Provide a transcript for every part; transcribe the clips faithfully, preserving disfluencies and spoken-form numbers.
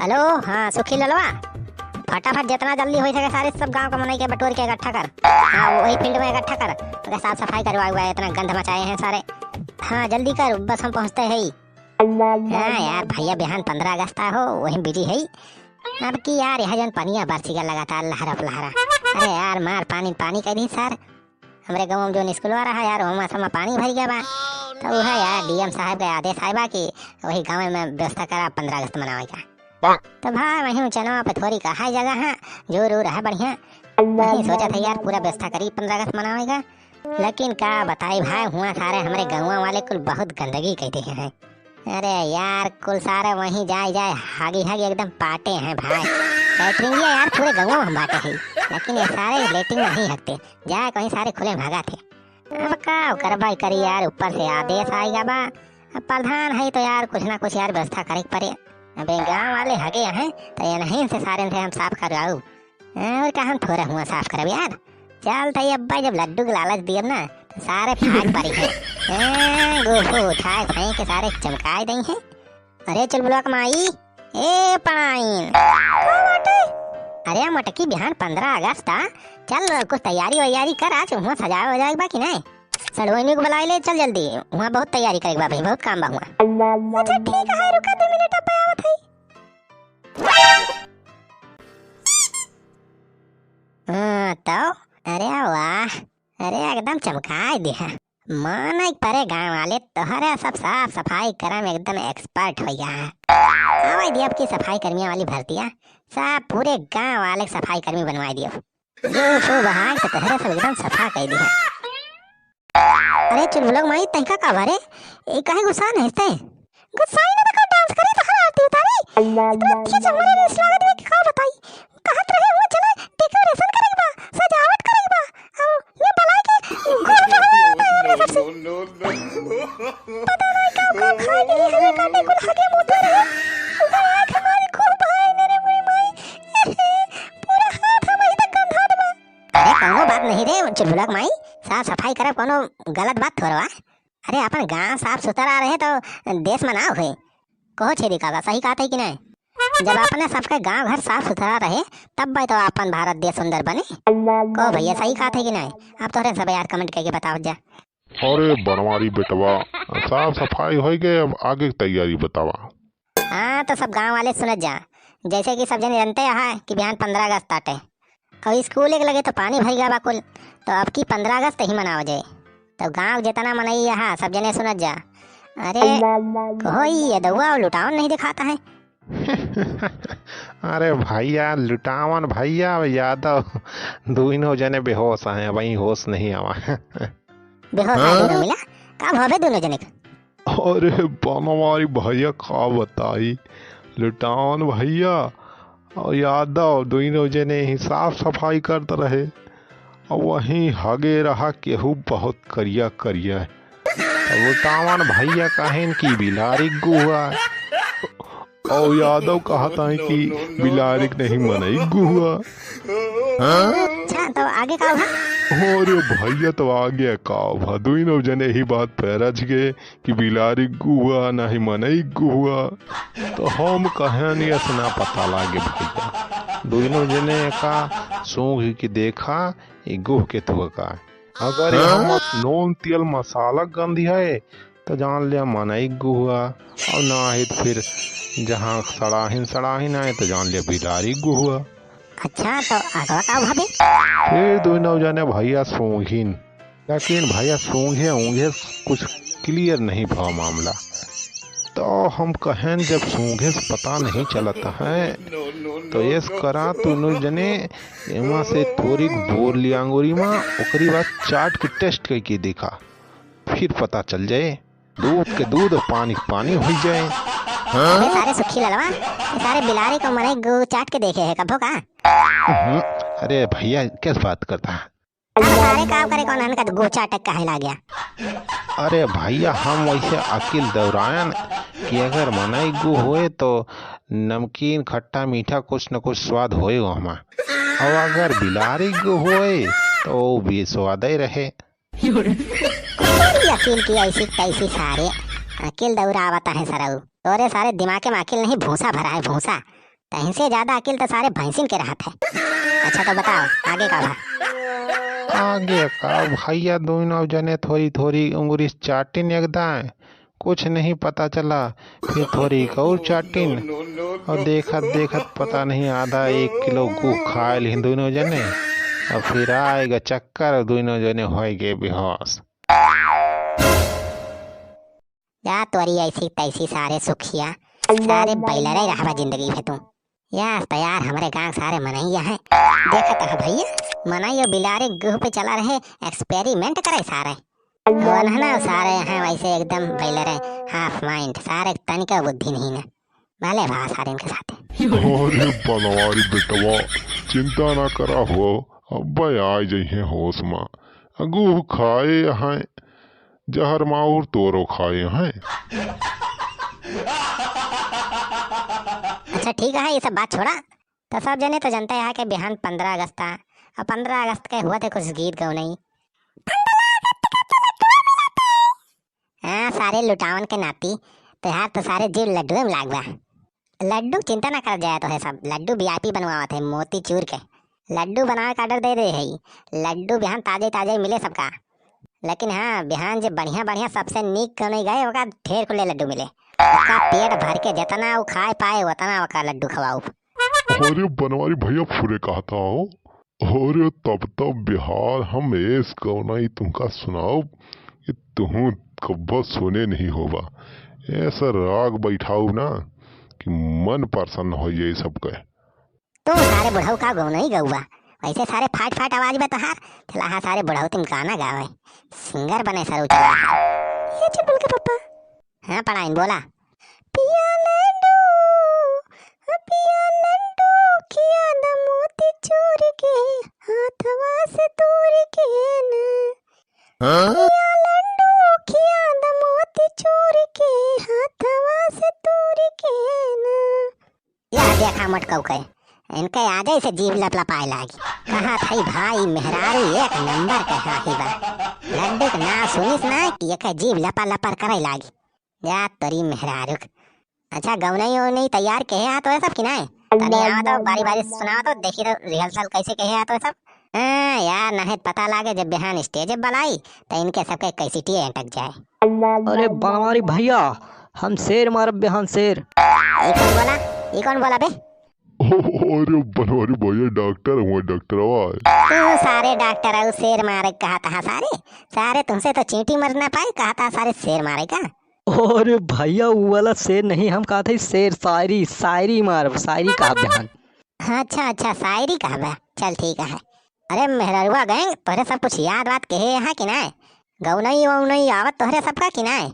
हेलो, हाँ सुखी ललवा, फटाफट जितना जल्दी होइ सके सारे सब गाँव का मनई के बटोर के इकट्ठा कर। हाँ, वही फील्ड में इकट्ठा कर, तो साफ सफाई करवा हुआ है, इतना गंध मचाए हैं सारे। हाँ जल्दी कर, बस हम पहुँचते हैं। हाँ यार भैया, बिहान पन्द्रह अगस्त हो, वही बिजी है। अब की यार, यह जौन पनिया बरसी का लगातार लहरा पलहरा, अरे यार मार पानी पानी कइ दी सार। हमरे गाँव में जौन स्कूलवा रहा यार, वहाँ सब में पानी भरि गया बा। तो वह यार डीएम साहब का आदेश आए बा कि वही गाँव में व्यवस्था करा पन्द्रह अगस्त मनावे का। तो भाई वहीं उचनवा पे थोड़ी कहा जगह है, जोर उर है बढ़िया। वहीं सोचा था यार पूरा व्यवस्था करी पन्द्रह अगस्त मनावे का। लेकिन का बताई भाई, हुआ सारे हमरे गाँव वाले कुल बहुत गंदगी कइ दिहे हैं। अरे यार, कुल सारे वहीं जाए जाए हागी हागी एकदम पाटे हैं भाई। लेटरिंगिया यार पूरे गाँव में बाटे है, लेकिन ये सारे लेटरिन नहीं हकते, जाए कहीं सारे खुले में हगा थे। अब का करबा करी यार, ऊपर से आदेश आएगा बा। अब प्रधान है तो यार कुछ ना कुछ यार व्यवस्था करे के पड़े। अब ये गाँव वाले हगे हैं तो ये नहीं से सारे से हम साफ करवाऊ। और का हम थोड़ा हुआ साफ करब यार। चल तई अब्बा, जब लड्डू के लालच दियब ना तो सारे फाट पड़ी है। हाँ, गोफो उठाए फेंक के सारे चमकाए दई है। अरे चुलबुलवा के माई, ए पड़ाइन। का बाटे? अरे मोटकी, बिहान पन्द्रह अगस्त आ, चल कुछ तैयारी वैयारी कर, आज हुआ सजावे वजावे के बा कि नहीं? सड़वइनी को बुलाए ले, चल जल्दी, हुआ बहुत तैयारी करे के बा भाई, बहुत काम बा हुआ। अच्छा ठीक है, रुका दो मिनट, अब आवत है। हाँ तो, अरे वाह, अरे एकदम चमकाए दिहा। माने परे गाँव वाले तोहरे सब साफ सफाई करे में एकदम expert होइ गया है। आवे दिया अब की सफाई कर्मिया वाली भर्तिया, सब पूरे गाँव वाले के सफाई कर्मी बनवाए दियो। ये खूब हाय तो तोहरे सब एकदम सफा कइ दिहा। अरे चुलबुलक माई, तैका का भरे? ए काहे गुस्सा नहीं ते? गुस्साई ना तो का डांस करी तो हर आरती उतारी। इतना अच्छा से हमारे रील्स लागत बा कि का बताई। कहत रहे हुआ चला डेकोरेशन करे के बा, सजावट करे के बा। और ये बलाई के गोड़ पे हमें होता है हमरे सबसे। पता नहीं का का खा के हमें काटे कुल हगे मुते रहे। ऊपर आँख हमारी खूब भाई मेरे बुरी माई। पूरा हाथ हमारी तक गंधात बा। अरे कौनो बात नहीं रे चुलबुलक माई, साफ सफाई करे कौनो गलत बात थोड़ा। अरे अपन गाँव साफ सुथरा रहे तो देश में नाव होए। कहो छेदी काका, सही कहत है कि नहीं? जब अपने सबके गाँव घर साफ सुथरा रहे तब भाई तो अपन भारत देश सुंदर बने। कहो भैया, सही कहत है कि नहीं? आप तोहरे सब यार comment करके बताओ जा। अरे बनवारी बेटवा, साफ सफाई होइ गए, अब आगे की तैयारी बतावा। हाँ तो सब गाँव वाले सुनत जा, जैसे कि सब जने जानते हैं कि बिहान पन्द्रह अगस्त आटे, और स्कूल के लगे तो पानी भर गया बा कुल, तो अब की पन्द्रह अगस्त ही मनाओ जाए। तो गाँव जितना मनई यहाँ सब जने सुनत जा। अरे कोई ये दउआ और लुटावन नहीं दिखाता है। अरे भैया लुटावन भैया यादव दोनों जने बेहोश हैं, वही होश नहीं आवा। बेहोश है दोनों मिला, का भवे दोनों जने का? अरे बनवारी भैया का बताई, लुटावन भैया और यादव दोनों जने ही साफ सफाई करत रहे। और वहीं हगे रहा केहू बहुत करिया करिया। अब लुटावन भैया कहेन कि बिलारी गुहा, और यादव कहत हैं कि बिलारी के नहीं मनई गुहा। हाँ? अच्छा, तो आगे का हुआ? अरे भैया, तो आगे का हुआ? दोनों जने ही बात पे रच गए कि बिलारी गुहा नहीं मनई गुहा। तो हम कहन यस ना पता लागे भैया। दोनों जने का सूंघ के देखा, ई गुह के थुआ का। अगर हाँ? हम नून तेल मसाला गंधी है, तो जान लिया मनई गुहा, और ना है तो फिर जहाँ सड़ाहिन सड़ाहिन आए, तो जान लिया बिलारी गुहा। अच्छा, तो आगवा का भाभी? फिर दोनों जने भैया सूंघिन, लेकिन भैया सूंघे ऊंघे कुछ clear नहीं भा मामला। तो हम कहेन, जब सूंघे से पता नहीं चलत है, तो एस करा दोनों जने एमा से थोड़ी बोर लिया अंगूरी मा, ओकरी बाद चाट के test करके देखा, फिर पता चल जाए, दूध के दूध और पानी के पानी हो जाए। अबे सारे सुखी ललवा, ये सारे बिलारी को मनई गुह चाट के देखे है कभो का? हम्म, अरे भैया, कैसे बात करता है? अब सारे काम करे कौन हन का गुह चाटे काहे लाग गया? अरे भैया, हम वैसे अकिल दौरायन कि अगर मनई गुह होए तो नमकीन, खट्टा, मीठा कुछ न कुछ स्वाद होए ओहमा। और अगर बिलारी गुह होए तो वो बेस्वादे रहे। तोरी अकिल की ऐसी तैसी सारे, अकिल दौरावत है सरऊ। तोरे सारे दिमाग में अकिल नहीं, भूसा भरा है, भूसा। तहिसे ज्यादा अकिल तो सारे भैंसिन के रहत है। अच्छा तो बताओ, आगे का बा? आगे का भैया, दोनों जने थोरी थोरी उंगरी चाटिन एक दाएं, कुछ नहीं पता चला। फिर थोरी एक और चाटिन, और देखत देखत पता नहीं आधा एक किलो गुह खाए लिहिन दोनों जने। और फिर आएगा चक्कर और दोनों जने होएगे बेहोश। जा तोरी ऐसी तैसी सारे सुखिया, सारे बैलरे रहबा जिंदगी भर तू। यार तो यार हमरे गांव सारे मनैया हैं, देखत ह भैया, मनैया बिलारे गुह पे चला रहे, experiment करे सारे। वनहना सारे हैं वैसे एकदम बैलरे, half mind, सारे तनिका बुद्धि नहीं ना। भले भा सारे इनके साथे। अरे बनवारी बेटवा, चिंता ना करा हो, अब्बे आ जइहें होश मा। गुह खाए हैं, जहर माहुर तोरो खाए हैं। अच्छा ठीक है, ये सब बात छोड़ा। तो सब जने तो जनते हैं कि बिहान पन्द्रह अगस्त था, और पन्द्रह अगस्त के हुआ थे कुछ गीत गौनई। हाँ, सारे लुटावन के नाती, तोहार तो सारे जीव लड्डुए में लाग बा। लड्डू चिंता ना कर जाए, तो है सब लड्डू VIP बनवावत है मोती चूर के। लड्डू बनावे का order दे दे है, लड्डू बिहान ताजे ताजे मिले सबका। लेकिन हाँ, बिहान जे बढ़िया बढ़िया सबसे नीक गौनई गए, ओका ढेर कुले लड्डू मिले। ओका पेट भर के जितना वो खाए पाए, उतना ओका लड्डू खवाउब। अरे बनवारी भैया फुरे कहता हो। अरे तब तब बिहान हम एस गौनई तुमका सुनाउब कि तुहूँ कब्बो सुने नहीं होबा। ऐसा राग बैठाउब ना कि मन प्रसन्न हो जाए सबके। तू सारे बुढ़ऊ का गौनई गउबा, वैसे सारे फाट फाट आवाज बा तोहार। चला हाँ सारे बुढ़ऊ तुम गाना गावे, singer बने सरू चला। ये चुलबुल के पप्पा। हाँ पढ़ाइन बोला। पिया लड्डू, ओ पिया लड्डू, खिया द मोती चूर के, हाथवा से तूर के न। हाँ? पिया लड्डू, खिया द मोती चूर के, हाथवा से तूर के न। यह देखा मटकऊ के, इनके आजे से जीभ लपलपाए लागी। कहत हई भाई मेहरारू एक नंबर के हाही बा। लड्डू के नाम सुनिस ना कि एके जीभ लपा लपर करे लागी। या तोरी मेहरारू के। अच्छा गौनई ओनई तैयार केहे हा तोहे सब कि नाय? तनी आवा तो बारी बारी सुनावा तो देखी तो rehearsal कैसे केहे हा तोहे सब। हाँ यार, नाहीं त पता लागे जब बिहान stage बलाई त इनके सबके कैसेटिए अटक जाए। अरे बनवारी भैया, हम शेर मारब बिहान शेर। ई कौन बोला? ई कौन बोला बे? अरे बनवारी भैया डॉक्टर हुआ, डॉक्टरवा है। तू सारे डॉक्टर आउ शेर मारे कहत हा सारे। सारे तुमसे तो चींटी मर ना पाए कहत हा सारे शेर मारे का? अरे भैया वो वाला शेर नहीं, हम कहत हई शेर, शायरी, शायरी मारब, शायरी कहब बिहान। अच्छा अच्छा, शायरी कहबा, चल ठीक है। अरे मेहररुआ gang, तोहरे सब कुछ याद वाद केहे हा कि नाय? गौनई वौनई आवत तोहरे सबका कि नाय?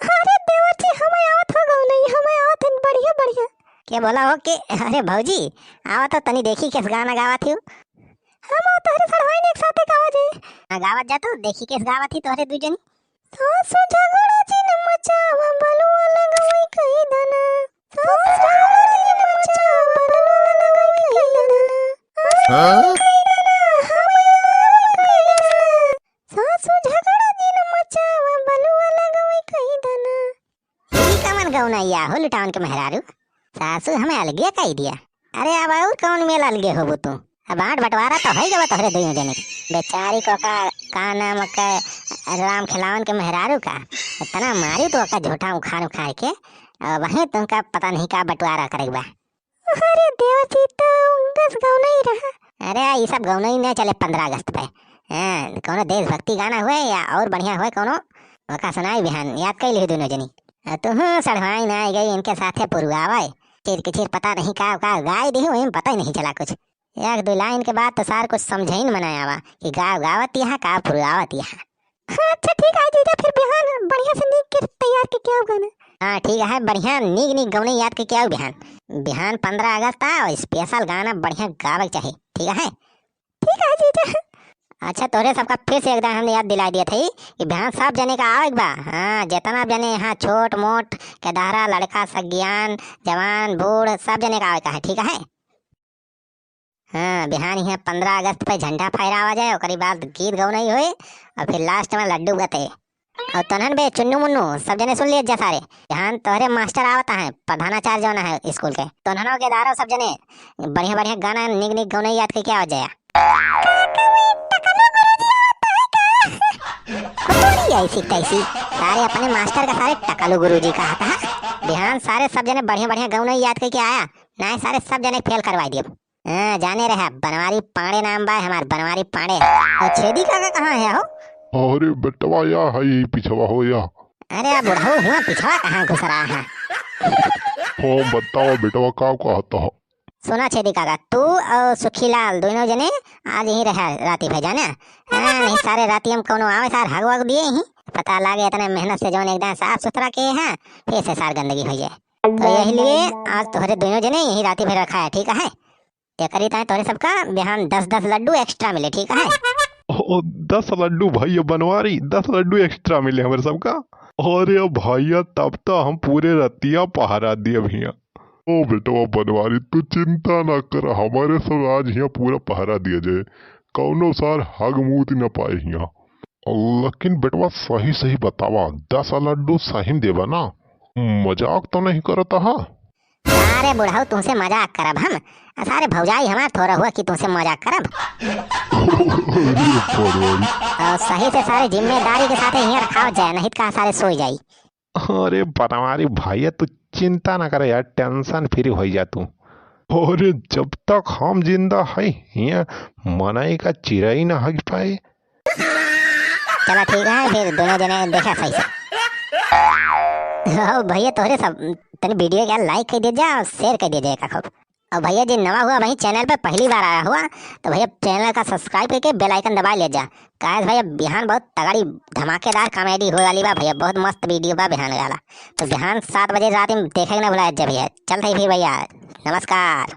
अरे देवर जी, हमें आवत हो गौनई, हमें आवत है बढ़िया बढ़िया। के बोला हो के? अरे भौजी, आवा तो तनी देखी केस गाना गावत हियो। हम और तोहरे सड़वाइन एक साथे गावा जे। हाँ, गावत जा तू, देखी केस गावत ही तोहरे दू जनी। सासु झगड़ा जिन मचावा, बलुआ लगवई कई दना। सासु झगड़ा जिन मचावा, बलुआ लगवई कई दना। हाँ? कई दना, हमें लगवई कई दना। सासु झगड़ा जिन मचावा, बलुआ लगवई कई दना। ई कवन गौनैया हो लुटावन के मेहरारू? सासु हमें अलगे कई दिया। अरे अब और कौन मेल अलगे होबू तू? अब बांट बंटवारा तो होई गवा तोहरे दुइयों जने के। बेचारी को का, का नाम के राम खिलावन के मेहरारू का, इतना मारी तो ओका झूठा उखाड़ उखाड़ के, अब वहीं तुमका पता नहीं का बंटवारा करे के बा। अरे देवर जी, तो उनकस गौनई रहा। अरे, ई सब गौनई न चले पन्द्रह अगस्त पे। हाँ, कौनो देशभक्ति गाना हुए या और बढ़िया हुए कौनो, ओका सुनाई बिहान, याद कई लिहू दुनो जनी। आ, तुहूँ सड़वाई ना आई गई, इनके साथे पुरुआवा है। चिर किचिर पता नहीं का, का गाई दिहू, वहीं पता ही नहीं चला कुछ। एक दो लाइन के बाद तो सार कुछ समझे ही न मना आवा कि गाव गावत यहाँ, का पुरुआवत यहाँ। हाँ, अच्छा ठीक है जीजा, फिर बिहान बढ़िया से नीक के तैयार के क्या गाना। हाँ ठीक है, बढ़िया नीक नीक गौने याद के क्या बिहान। बिहान पन्द्रह अगस्त था और special गाना बढ़िया गावे के चाही, ठीक है? ठीक है जीजा। अच्छा तोहरे सबका फिर से एक दान हमने याद दिला दिया था कि बिहान सब जने का आवे के बा। हाँ, जितना जने यहाँ छोट मोट के दहरा, लड़का सगियान, जवान बूढ़ सब जने का आवे का है, ठीक है? हाँ, बिहान यहाँ पन्द्रह अगस्त पे झंडा फहरावा जाए, ओकरी बाद गीत गौनई होए और फिर last में लड्डू गते। और तोन्हन बे चुन्नू मुन्नू, सब जने सुन लिया जा सारे, बिहान तोहरे मास्टर आवत हैं, प्रधानाचार्य जौन है स्कूल के, तोन्हनो के दारो सब जने बढ़िया बढ़िया गाना, निक निक गौनई याद करके आवत जाया। टकलू गुरुजी आवत है का? कुतुरी ऐसी तैसी, सारे अपने मास्टर का सारे टकलू गुरुजी कहा था। बिहान सारे सब जने बढ़िया बढ़िया गौनई याद करके आया, नाहीं सारे सब जने फेल करवाई दिए। हाँ, जाने रहे, बनवारी पांड़े नाम बा हमार, बनवारी पांड़े। और छेदी काका कहाँ है हो? अरे बेटवा, या है यही पिछवा हो या। अरे अब बुढ़ऊ हुआ पिछवा कहाँ घुस रहा है? हो बताओ बेटवा, का कहत हो? सुना छेदी काका, तू और सुखीलाल दोनों जने आज यहीं रहे राती भर जाने। हाँ, नहीं सारे राती हम कौनो आवे सार हग वग दिए ही, पता लागे इतने मेहनत से जौन एकदम साफ सुथरा किए हैं, फिर से सार गंदगी हो जाए। तो यही लिए आज तोहरे दोनों जने यही राती भर रखा है, ठीक है? एकरी ताई तोहरे सबका बिहान दस दस लड्डू extra मिले, ठीक है? ओ, दस लड्डू भैया बनवारी, दस लड्डू extra मिले हमारे सबका। अरे भैया, तब तो हम पूरे रतिया पहरा दिए भैया। ओ बेटवा बनवारी, तू चिंता ना कर, हमारे सब आज यहाँ पूरा पहरा दिया जाए, कौनो सार हग मूत न पाए यहाँ। लेकिन बेटवा सही सही बतावा, दस लड्डू सही में देबा ना? मजाक तो नहीं करत हा? अरे बुढ़ऊ, तुमसे मजाक करब हम? आ सारे भौजाई हमार थोड़ा हुआ कि तुमसे मजाक करब? अरे भगवान। और सही से सारे जिम्मेदारी के साथ यहाँ रखाव जाए, नहीं तो कहा सारे सोई जाई। अरे बनवारी भैया, तू चिंता ना करे यार, tension free हो जा तू। अरे जब तक हम जिंदा है, यहाँ मनई का चिरई ना हग पाए। चला ठीक है, फिर दोनों जने देखा सही से। हो भैया तोहरे सब, तनी video के like कर दे जा और share कर दे जा का खूब। और भैया जी नवा हुआ वही channel पे पहली बार आया हुआ, तो भैया channel का subscribe करके bell icon दबा ले जा। काहे भैया बिहान बहुत तगड़ी धमाकेदार comedy होए वाली बा भैया, बहुत मस्त video बा बिहान वाला। तो बिहान सात बजे रात में देखे के ना भुलाए जा भैया। चलत ही फिर भैया, नमस्कार।